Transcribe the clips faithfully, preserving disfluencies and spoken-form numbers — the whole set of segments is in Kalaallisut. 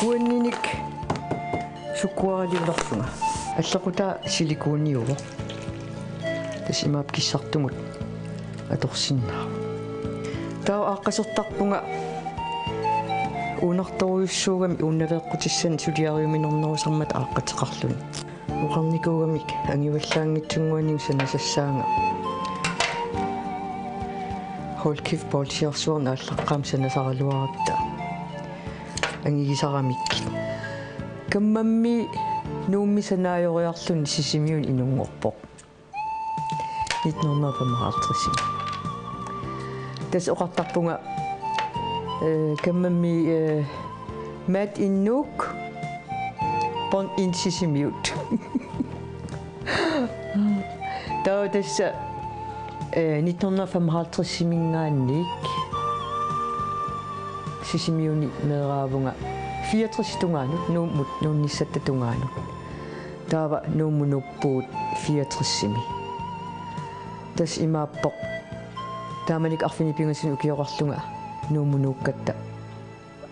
Kuanninik sukkuaraliulersunga. Allequtaa silikoniuvoq. Tassa imaappoq kissartumut atorsinnaavoq. Taava aaqqasertarpunga uunartorujussuugami uunnaveeqqutissanik suliariuminernerusarmata aaqqateqarluni. Oqarnikuugamik angivallaanngitsunnguanilu sanasassaanga. Hold kæft, bolsjersuarna aallaqqaammut sanasaraluaratta. Angigisaramikkit. Kammammii Nuummi sanaajoriarluni Sisimiuni inunngorpoq. Nitten hundrede og femoghalvtreds. Tassa oqartarpunga, øh, kammammii, øh, Mad in Nuuk, Born in Sisimiut. Taava tassa, øh, nitten hundrede og femoghalvtreds-iminngaanniit Sisimiuni meeraavunga fireogtres tungaanut, Nuummut nuunnissatta tungaanut. Taava Nuummut nuuppugut fireogtres-imi. Tassa imaappoq. Taamanikkut arfineq-pingasunut ukioqarlunga Nuummut nuukkatta.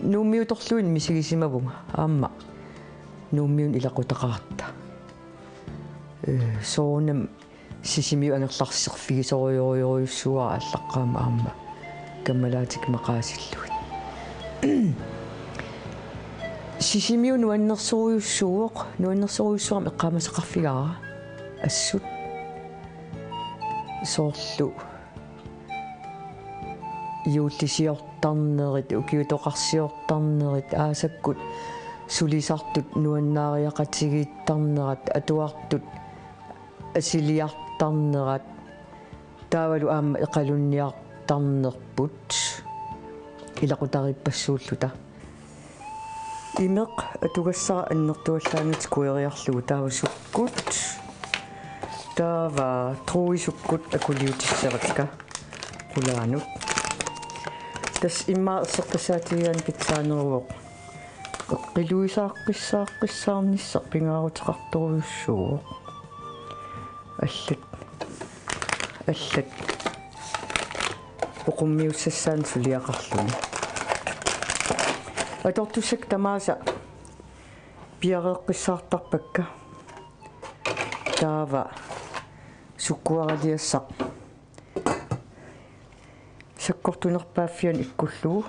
Nuummiutorluinnaq misigisimavunga aamma Nuummiunut ilaqutaqaratta. Øh, soorunami Sisimiut angerlarserfigisorujorujussuuara aallaqqaammut aamma kammalaatikkut maqaasillugit. Sisimiut nuannersorujussuuvoq, nuannersorujussuarmik eqqaamasaqarfigaara assut. Soorlu juullisiortarnerit, ukiutoqarsiortarnerit, aasakkut sulisartut nuannaariaqatigiittarnerat, atuartut asiliartarnerat, taavalu aamma eqalunniartarnerput ilaqutariippassuulluta. Imeq atugassara annertuallaanngitsoq kueriarlugu, taava sukkut, taava truuisukkut akuliutissavakka qulaanut. Tassa immaqa erseqqissaatigigaanni pitsaaneruvoq. Eqqiluisaaqqissaaqqissaarnissaq pingaaruteqartorujussuuvoq. Allat. Allat. Oqummiussassaannik suliaqarluni. Atortussakka tamaasa piareeqqissaartarpakka. Taava sukkuaraliassaq sakkortunerpaaffiani ikkullugu.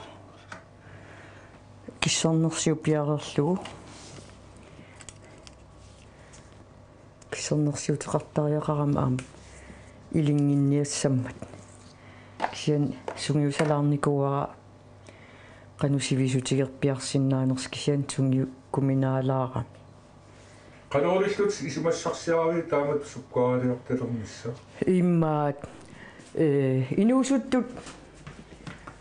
Kissernersiup piareerlugu. Kissernersiuteqartariaqarama aamma ilinnginniassammat. Kisianni sungiusalaarnikuuara qanoq sivisutigerpiarsinnaanersoq, kisianni sungiukkuminaalaarami. Qanoq ilillutit isumassarsiaravit taamatut sukkuaraliortalernissaq? Immaqa, øh, inuusuttut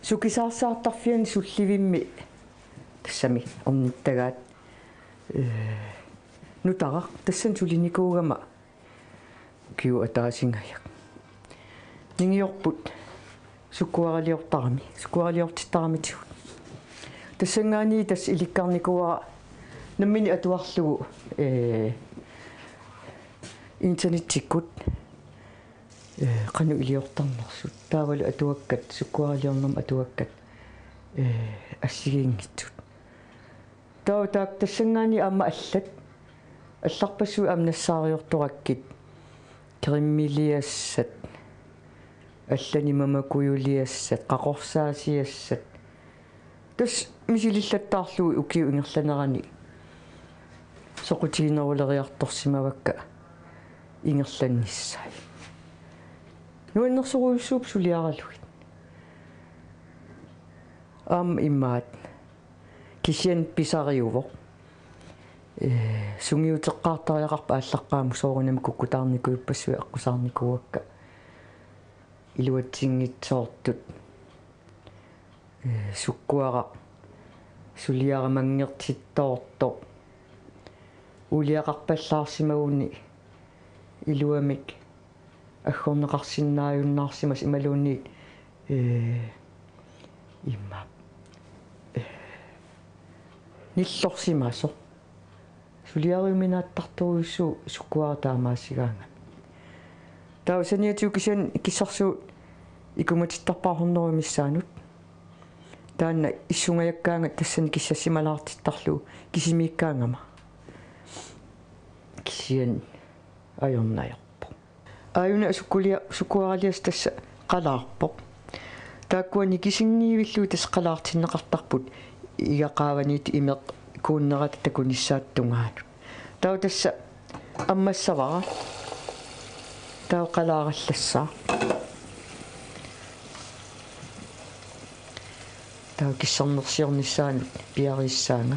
sukisaarsaartarfianni sullivimmi tassami ornittagaat, øh, nutaaq tassani sulinikuugama ukiup ataasingajak. Ningiorput sukkuaraliortarami, sukkuaraliortittaramitsigut. Tassanngaanniit tassa ilikkarnikuuara nammineq atuarlugu, øh, internettikkut, øh, qanoq iliortarnersut. Taavalu atuakkat, sukkuaraliornermut atuakkat, øh, assigiinngitsut. Taava taakku tassanngaanniit aamma allat. Allarpassuit aamma nassaariortorakkit. Cremeliassat. Allanik mamakujuliassat, qaqorsaasiassat. Tassa misilillattaarlugit ukiup ingerlanerani soqutigineruleriartorsimavakka ingerlannissaat. Nuannersorujussuupput suliaralugit. Aamma imaat. Kisianni pisariuvoq. Øh, sungiuteqqaartariaqarpoq aallaqqaammut soorunami kukkutaarnikuuppassuit aqqusaarnikuuakka iluatsinngitsoortut. Øh, sukkuaraq suliarimanngertittoortoq. Uuliaqarpallaarsimaguni iluamik aggorneqarsinnaajunnaarsimasoq imaluunniit, øh, immaqa, øh, nillorsimasoq. Suliariuminaattartorujussuuvoq sukkuaraq taamaasigaangami. Taava saniatigut kisianni kissarsuut ikumatittarpara hundredet missaanut. Taanna issungajakkaangat tassani kissassimalaartittarlugu kisimiikkaangama. Kisianni ajornaajorpoq. Aajuna sukkulia-, sukkuaralias tassa qalaarpoq. Taakkua nikisinngiivillugit tassa qalaartinneqartarput igaqaavaniit imeq kuunnerata takunissaata tungaanut. Taava tassa ammassavara. Taava qalaarallassaaq. Taava kissernersiornissaanut piareersaanga.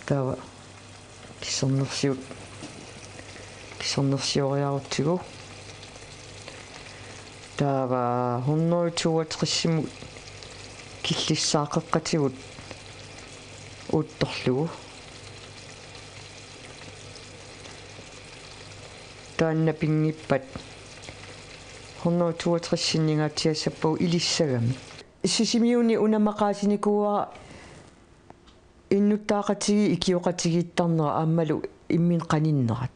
Taava kissernersiut, kissernersioriarutsigu. Taava hundrede toogtresimut killissaaqeqqatigut uuttorlugu. Taanna pinngippat hundrede toogtres sinningaatsiassappagu ilissagami. Sisimiuni una maqaasinikuuara innuttaaqatigiit ikioqatigiittarnerat aammalu imminut qaninnerat.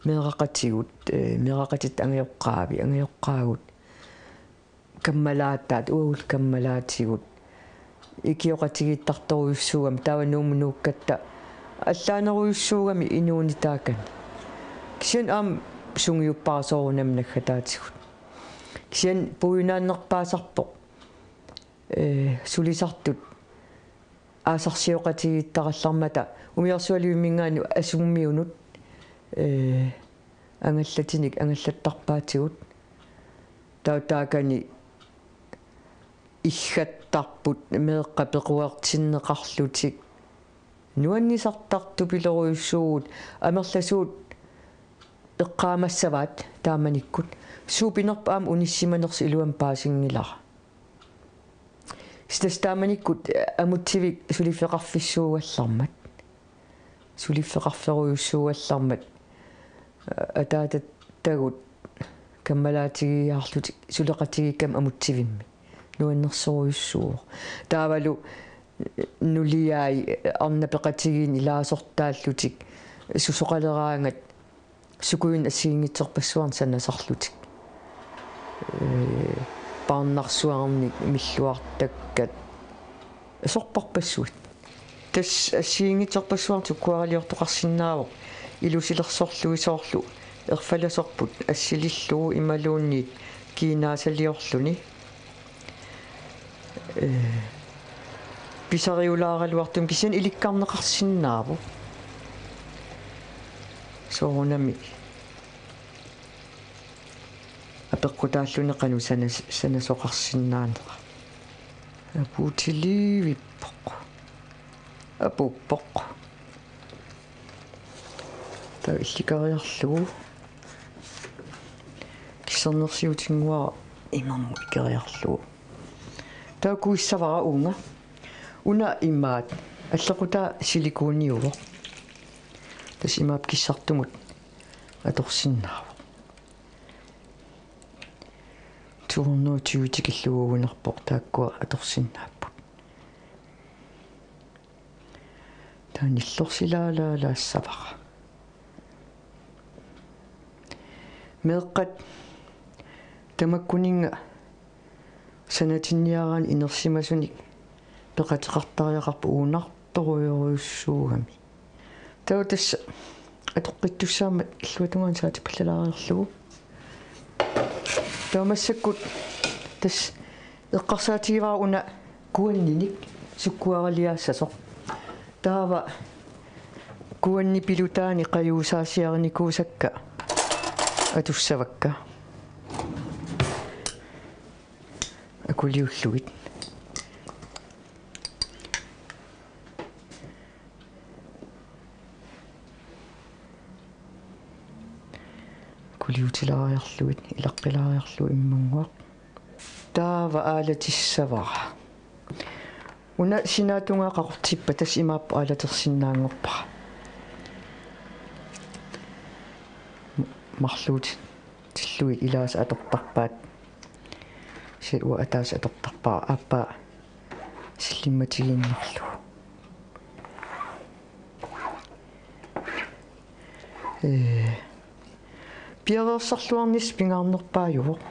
Meeraqatigut, eh, meeraqatitta angajoqqaavi, angajoqqaagut. Kammalaataat, uagut kammalaatigut. Ikioqatigiittartorujussuugami, taava Nuummut nuukkatta allaanerujussuugami inuunitaakani. Kisianni aamma sungiuppara soorunami naggataatigut. Kisianni puiunaannerpaasarpoq. Eh, sulisartut aasarsioqatigiittarallarmata umiarsualivimminngaanniit asummiunut, eh, angallatinik angallattarpaatigut. Taava taakani iggattarput meeqqat pequertinneqarlutik. Nuannisartartupilorujussuugut, amerlasuut eqqaamassavaat taamanikkut. Suupinerp aamma unissimanersoq iluamik paasinngilara. Sitas taamanikkut amutsivik suliffeqarfissuugallarmat. Suliffeqarferujussuugallarmat. Ataatattagut kammalaatigiiaarlutik suleqatigiikkamik amutsivimmik. Nuannersorujussuuvoq. Taavalu nuliai arnapeqatigiinni ilaasortaallutik susoqaleraangat sukujuit assigiinngitsorpassuarnik sanasarlutik. Ee, paarnarsuarnik milluartakkat asorparpassuit. Tassa assigiinngitsorpassuarnik sukkuaraliortoqarsinnaavoq ilusilersorlugit soorlu erfalasorput assilillugu imaluunniit kiinaasaliorluni. Ee, pisariulaaraluartumik kisianni ilikkarneqarsinnaavoq. Soorunami apeqqutaalluni qanoq sanas-, sanasoqarsinnaanera. Apuutiliivippoq. Apuuppoq. Taava illikariarlugu. Kissernersiutinnguara imermut ikeriarlugu. Taava kuissavara uunga. Una imaat. Allequtaa silikoniuvoq. Tassa imaappoq kissartumut atorsinnaavoq. To hundrede og tyve tikillugu uunarpoq, taakkua atorsinnaapput. Taava nillorsilaalaalaassavara. Meeqqat tamakkuninnga sanatinniaraanni inersimasunik peqateqartariaqarput uunartorujorujussuugami. Taava tassa atoqqittussaammat illuatungaani saatipallalaariarlugu. Taava massakkut tassa eqqarsaatigivara una kuanninik sukkuaraliaassasoq. Taava kuanni pilutaani qajuusaasiarinikuusakka atussavakka. Akuliullugit. Kuliutilaariarlugit, ilaqqilaariarlugu immannguaq. Taava aalatissavara. Una sinaatungaa qaqortippat tassa imaappoq aalatersinnaanngorpara. Marluutillugit ilaasa atortarpaat. Kisianni uanga ataaseq atortarpara aappaa sillimmatigiinnarlugu. Ee, piareersarluarnissaq pingaarnerpaajuvoq.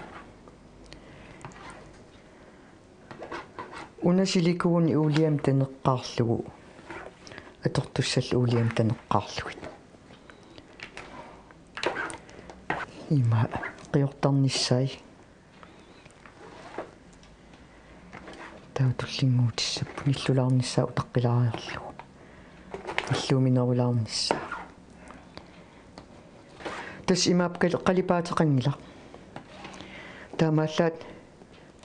Una silikuunik uuliamik taneqqaarlugu. Atortussallu uuliamik taneqqaarlugit. Ima qiortarnissai. Taava tullinnguutissapput nillulaarnissaa utaqqilaariarlugu. Nilluuminerulaarnissaa. Tassa imaappoq qali-, qalipaateqanngilaq. Taamaallaat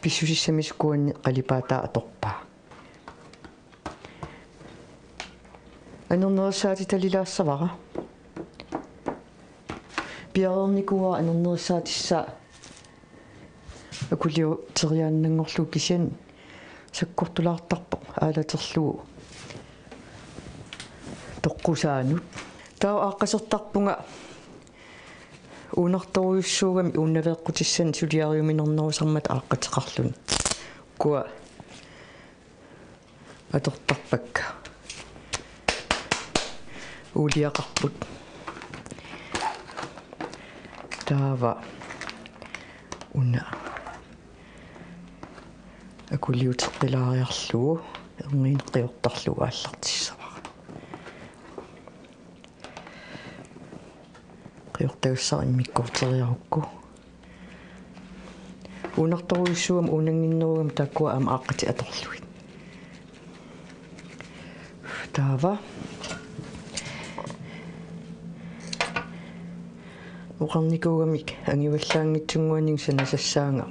pissusissamisukkuanni qalipaataa atorpaa. Anernerissaatitalilaassavara. Piareernikuuara anernerissaatissaa akuliuteriaannanngorlugu, kisianni sakkortulaartarpoq aalaterlugu toqqusaanut. Taava aaqqasertarpunga uunartorujussuugami uunnaveeqqutissanik suliariuminarnerusarmata aaqqateqarluni. Ukua atortarpakka. Uuliaqarput. Taava una akuliuteqqilaariarlugu erniinnaq qiortarlugu aallartissavara. Qiortagassara immikkoorteriarukku. Uunartorujussuugami uunannginnerugami taakkua aamma aaqqatit atorlugit. Taava oqarnikuugamik angivallaanngitsunnguaninnga sanasassaanga.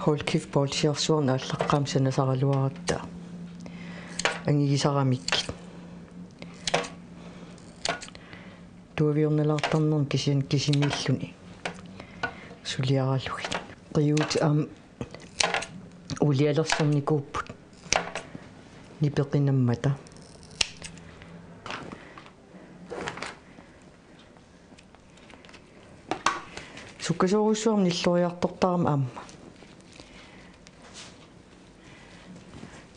Hold kæft bolsjersuarna aallaqqaammut sanasaraluaratta angigisaramikkit. Tuaviornalaartarnermi kisianni kisimiilluni suliaralugit. Qiuutit aamma uulialersornikuupput nipeqinammata. Sukkasoorujussuarmik nilloriartortarama aamma.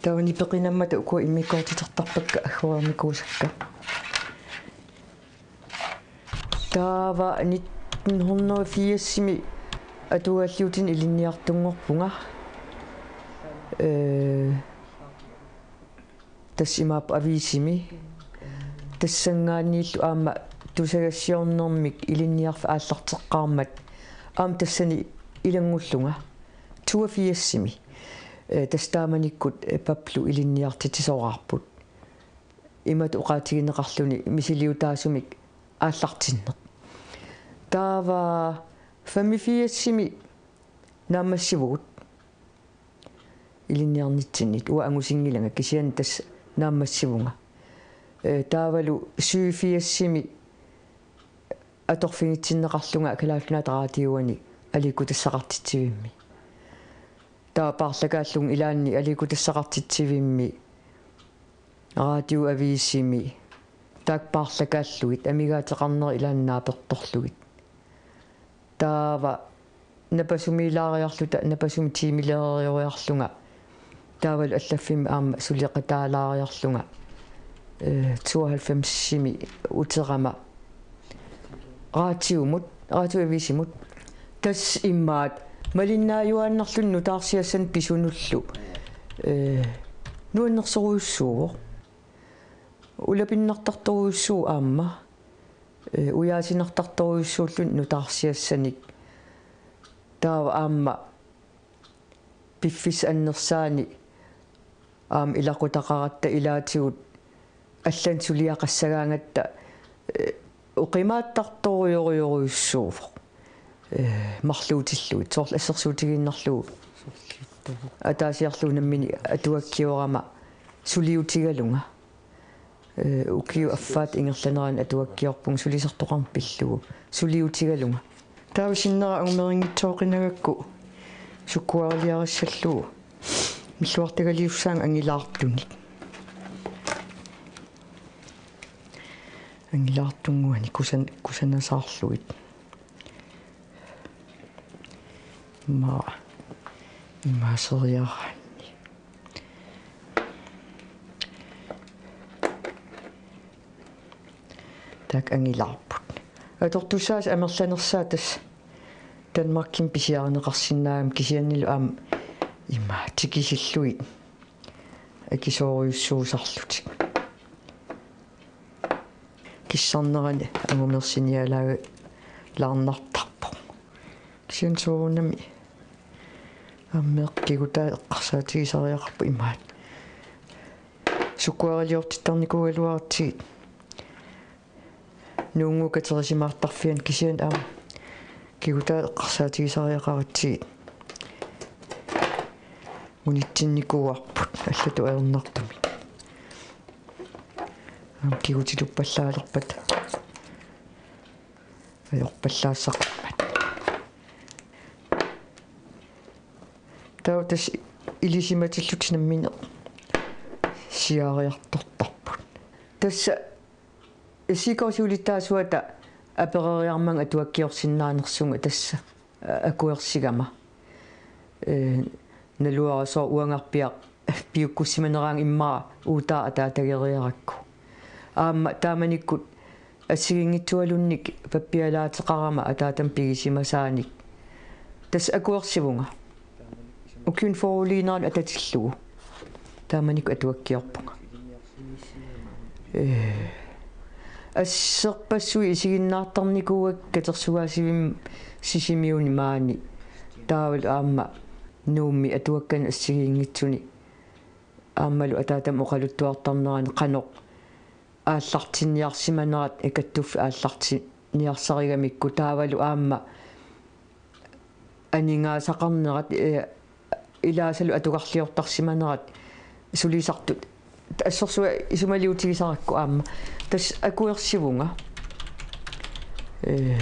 Taava nipeqinammata ukua immikkoortitertarpakka aggoreernikuusakka. Taava nitten hundrede og firsimi atuagaalliutini ilinniartunngorpunga. Ee, tassa imaappoq aviisimi. Tassanngaanniillu aamma tusagassiornermik ilinniarfik aallarteqqaarmat aamma tassani ilanngullunga. Toogfirsimi. Ee, tassa taamanikkut, ee, Pablo ilinniartitsisoraarput. Imatut oqaatigineqarluni misiliutaasumik aallartinneq. Taava femogfirsimi naammassivugut ilinniarnitsinnit, uanga angusinngilanga kisianni tassa naammassivunga. Ee, taavalu syvogfirsimi atorfigitsinneqarlunga Kalaallit Nunaata Radioani aliikkutassaqartitsivimmi. Taava paarlakaallunga ilaanni aliikkutassaqartitsivimmi radioaviisimi taakku paarlakaallugit amigaateqarnerit ilaanni naapertorlugit. Taava napasumiilaariarluta napasumik tiimilerioriarlunga. Taavalu allaffimmi aamma suleqataalaariarlunga, ee, tooghalvfemsimi uterama radiomut, radioaviisimut. Tassa imaat malinnaajuaannarluni nutaarsiassanik pisunullu. Ee, nuannersorujussuuvoq. Ulapinnartartorujussuuvoq aamma. Ee, ujaasinartartorujussuulluni nutaarsiassanik. Taava aamma piffissap annersaani aamma ilaqutaqaratta ilaatigut allanut suliaqassagaangatta, ee, oqimaattartorujorujorujussuuvoq. Ee, marluutillugit. Soorlu assersuutigiinnarlugu. Ataasiarlugu nammineq atuakkiorama suliutigalunga. Ee, ukiup affaata ingerlanerani atuakkiorpunga sulisartoqarneq pillugu. Suliutigalunga. Taava sinnera angumerinngitsooqinagakku sukkuariliarissallugu. Milluartagaliussaanga angilaartunik. Angilaartunnguanik kusan-, kusanasaarlugit. Ima, imaaseriaraanni. Taakku angilaarput. Atortussaasut amerlanersaat tassa Danmarkimi pisiarineqarsinnaagami kisiannili aamma Ima tikisillugit akisoorujussuusarlutik. Kissarnerani angumersinialaalaarnartarpoq. Kisianni soorunami aamma kigutaat eqqarsaatigisariaqarput imaat. Sukkuariliortittarnikuugaluaratsigit. Nuunnguup katerisimaartarfiani kisianni aamma kigutaat eqqarsaatigisariaqaratsigit. Unitsinnikuuarput allatut ajornartumik. Aamma kigutituppallaaleqaat. Ajorpallaassaqimmat. Taava tassa ilisimatillutik nammineq siaariartortarput. Tassa isikkoq siulittaasuata apereriarmat atuakkiorsinnaanersunga tassa akuersigama. Ee, naluara sooq uangarpiaq piukkussimaneraangat immaqa uutaa ataatageriarakku. Aamma taamanikkut assigiinngitsualunnik pappialaateqarama ataatama pigisimasaanik. Tassa akuersivunga. Ukiuni fyrreliinerani atatillugu. Taamanikkut atuakkiorpunga. Ee. Asserpassuit isiginnaartarnikuuakka katersugaasivimmi Sisimiuni maani. Taavalu aamma Nuummi atuakkanik assigiinngitsuni. Aammalu ataatama oqaluttuartarnerani qanoq aallartinniarsimanerat, ee, kattuffik aallartinniarsarigamikku taavalu aamma aningaasaqarnerat, ee, ilaasalu atugarliortarsimanerat sulisartut. Assersuaq isumaliutigisarakku aamma. Tassa akuersivunga. Ee,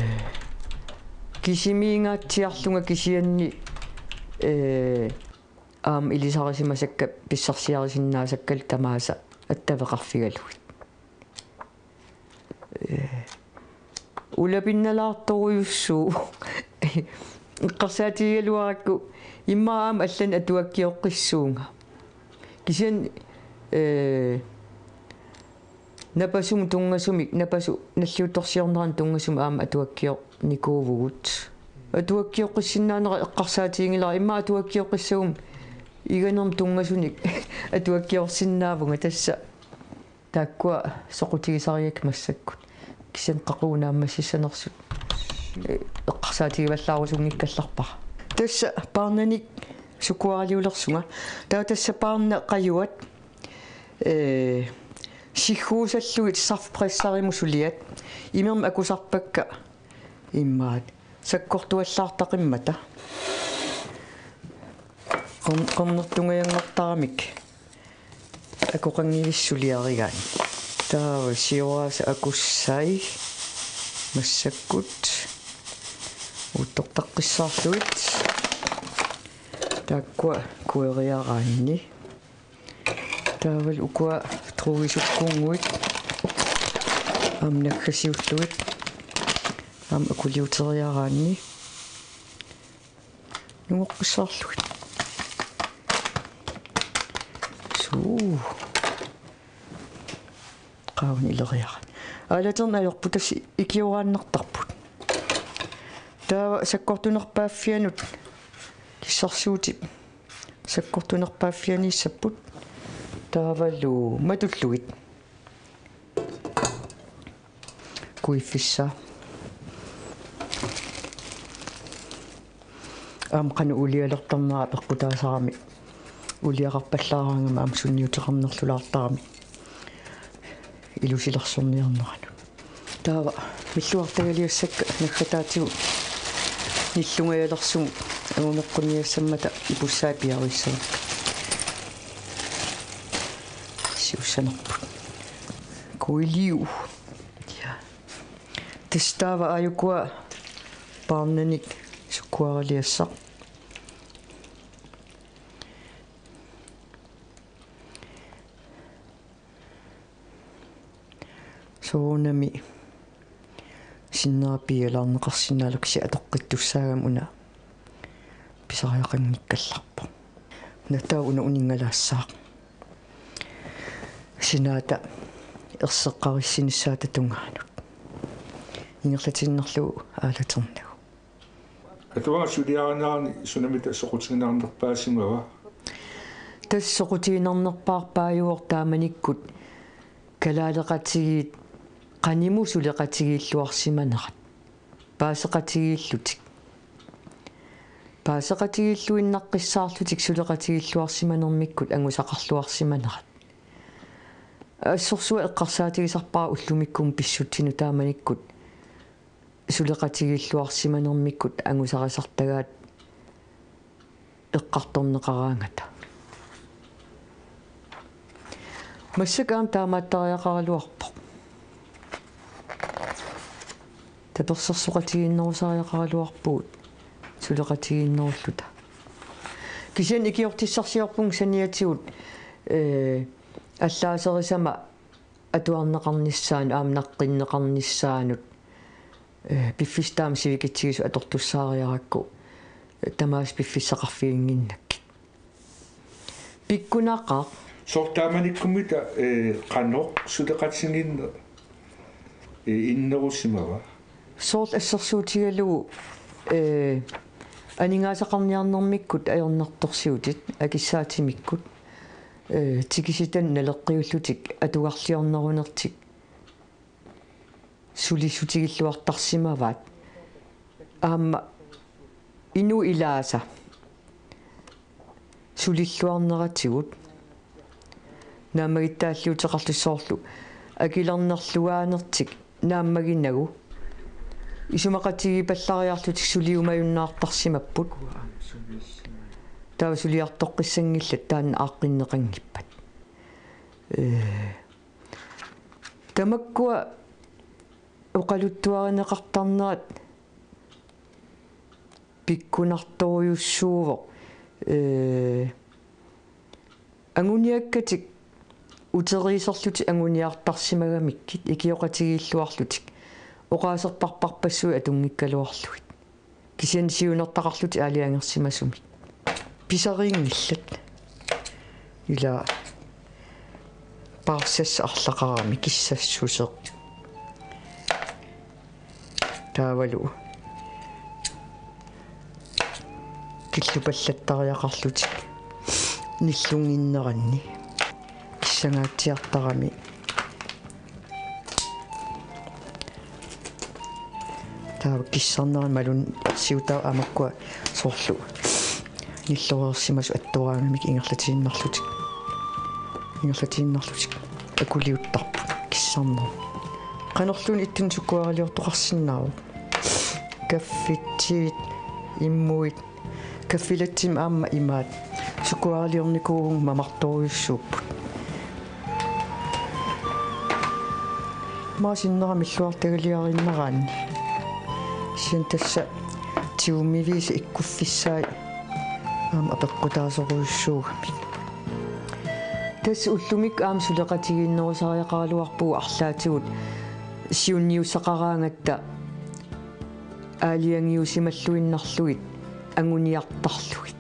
kisimiingaatsiarlunga kisianni, ee, aamma ilisarisimasakka pissarsiarisinnaasakkalu tamaasa attaveqarfigalugit. Ee, ulapinnalaartorujussuuvoq. Eqqarsaatigigaluarakku immaqa aamma allanik atuakkioqqissuunga. Kisianni, ee, napasumik tunngasumik, napasut nalliuttorsiornerannik tunngasumik aamma atuakkiornikuuvugut. Atuakkioqqissinnaanera eqqarsaatiginngilara, immaqa atuakkioqqissaguma iganermut tunngasunik atuakkiorsinnaavunga, tassa taakkua soqutigisarigakkit massakkut. Kisianni qaqugu naammassissanersut, ee, eqqarsaatigivallaarusunngikkallarpara. Tassa paarnanik sukkuaraliulersunga. Taava tassa paarnat qajuat, ee, sigguusallugit saftpresserimut suliat. Imermik akusarpakka immaqa sakkortuallaartaqimmata. Qerm-, qernertungajanngortaramik akoqanngivissut suliarigaanni. Taava sioraasa akussai massakkut uuttortaqqissaarlugit. Taakkua kueriaraanni. Taavalu ukua truisukkunnguit aamma naggasiullugit aamma akuliuteriaraanni nungoqqissaarlugit. Suu. Qaavani ileriaraanni. Aalaterneq ajorput, tassa ikioraannartarput. Taava sakkortunerpaaffianut kissarsuutip sakkortunerpaaffianiissapput. Taavalu matullugit kuiffissaa. Aamma qanoq ulialertarnera peqqutaasarami, uliaqarpallaaraangama aamma sunniuteqarnerlulaartarami ilusilersorniarneranut. Taava milluartagaliassakka naggataatigut nillungajalersumut angumeqqunniassammata ipussaat piareerissavakka. Siussanerput. Kuiliu. Ja. Tassa taava aajukua paarnanik sukkuaraliassaq. Soorunami sinnera piialaarneqarsinnaallugu kisianni atoqqittussaagami una pisariaqanngikkallarpoq. Una taava una uninngalaassaaq. Sinaata erseqqarissinissaata tungaanut. Ingerlatiinnarlugu aalaternagu. Atuagaq suliarinerani sunamita soqutiginarnerpaasimava? Tassa soqutiginarnerpaarpaajuvoq taamanikkut kalaaleqatigiit qanimut suleqatigiilluarsimanerat. Paaseqatigiillutik. Paaseqatigiilluinnaqqissaarlutik suleqatigiilluarsimanermikkut angusaqarluarsimanerat. Assorsuaq eqqarsaatigisarpara ullumikkut pissutsinut taamanikkut suleqatigiilluarsimanermikkut angusarisartagaat eqqartorneqaraangata. Massakkut aamma taamaattariaqaraluarpoq. Tapersersoqatigiinnerusariaqaraluarpugut suleqatigiinnerulluta. Kisianni ikiortissarsiorpunga saniatigut, ee, allaaserisama atuarneqarnissaanut aamma naqqinneqarnissaanut, ee, piffissaq taama sivikitsigisut atortussaariarakku, ee, tamaasa piffissaqarfiginnginnakkit. Pikkunaqaaq. Soorlu taamanikkummita, ee, qanoq suleqatigiinneq, ee, innerusimava? Soorlu assersuutigalugu, ee, aningaasaqarniarnermikkut ajornartorsiutit akissaatimikkut, ee, tikisitanik naleqqiullutik atugarliornerunertik sulissutigilluartarsimavaat. Aamma inuit ilaasa sulilluarneratigut naammagittaalliuteqarlutik soorlu akilernerlugaanertik naammaginagu isumaqatigiipallariarlutik suliumajunnaartarsimapput. Taava suliartoqqissanngillat taanna aaqqinneqanngippat. Ee, tamakkua oqaluttuarineqartarnerat pikkunartorujussuuvoq, ee, anguniakkatik uteriiserlutik anguniartarsimagamikkit ikioqatigiilluarlutik oqaasertarparpassuit atunngikkaluarlugit. Kisianni siunertaqarlutik aalajangersimasumik. Pisariinngillat. Ila paarsassaq arlaqarami kissassuseq. Taavalu killupallattariaqarlutik nillunnginneranni kissangaatsiartarami. Taava kissarnerani malun siutaava aamakkua soorlu nilloreersimasut attoraangamik ingerlatiinnarlutik. Ingerlatiinnarlutik akuliuttarput kissarnermi. Qanorluunniit ittunik sukkuaraliortoqarsinnaavoq. Kaffitsigit, immuit, kaffilatsimmi aamma imaat sukkuaraliornikuuvunga mamartorujussuupput. Maani sinnera milluartagaliariinnaraanni. Kisianni tassa tigummiviisa ikkuffissaat aamma apeqqutaasorujussuugamik. Tassa ullumikkut aamma suleqatigiinnerusariaqaraluarpugut arlaatigut siunniussaqaraangatta aalajangiusimalluinnarlugit anguniartarlugit.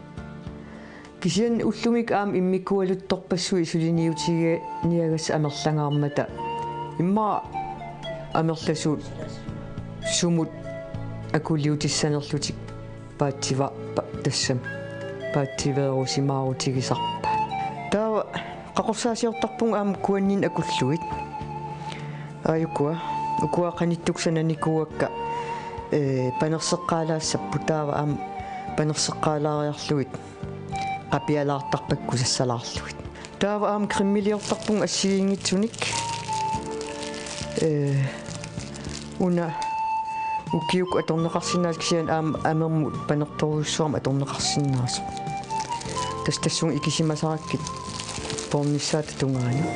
Kisianni ullumikkut aamma immikkualuttorpassuit suliniutiginiagassat amerlangaarmata immaqa amerlasuut sumut akuliutissanerlutik paatsiva-, pa-, tassami paatsiveerusimaarutigisarpaat. Taava qaqorsaasiortarpunga aamma kuanninni akullugit. Aajukua, ukua qanittukkut sananikuuakka, ee, panerseqqaalaassapput taava aamma panerseqqaalaariarlugit qapialaartarpakka kusassalaarlugit. Taava aamma cremeliortarpunga assigiinngitsunik. Ee, una ukiukkut atorneqarsinnaasoq kisianni aamma amermut panertorujussuarmik atorneqarsinnaasoq. Tassa tassunga ikisimasarakkit poornissaata tungaanut.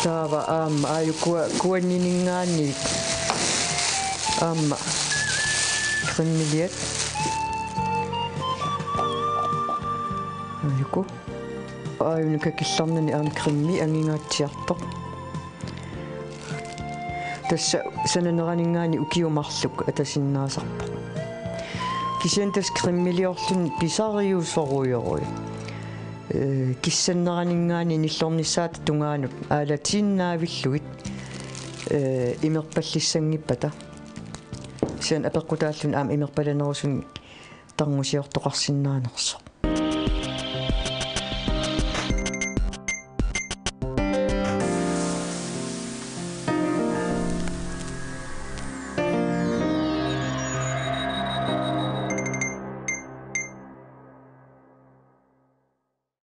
Taava aamma aajukua kuannininngaanniit aamma cremeliat. Aajuku. Aajuna kakillarnani aamma cremi angingaatsiartoq. Tassa sananeraninngaanniit ukiut marluk atasinnaasarpoq. Kisianni tassa cremeliorluni pisariusorujoruit. Ee, kissanneraninngaanniit nillornissaata tungaanut aalatiinnaavillugit, ee, imerpallissanngippata. Kisianni apeqqutaalluni aamma imerpalanerusunik tarngusiortoqarsinnaanersoq.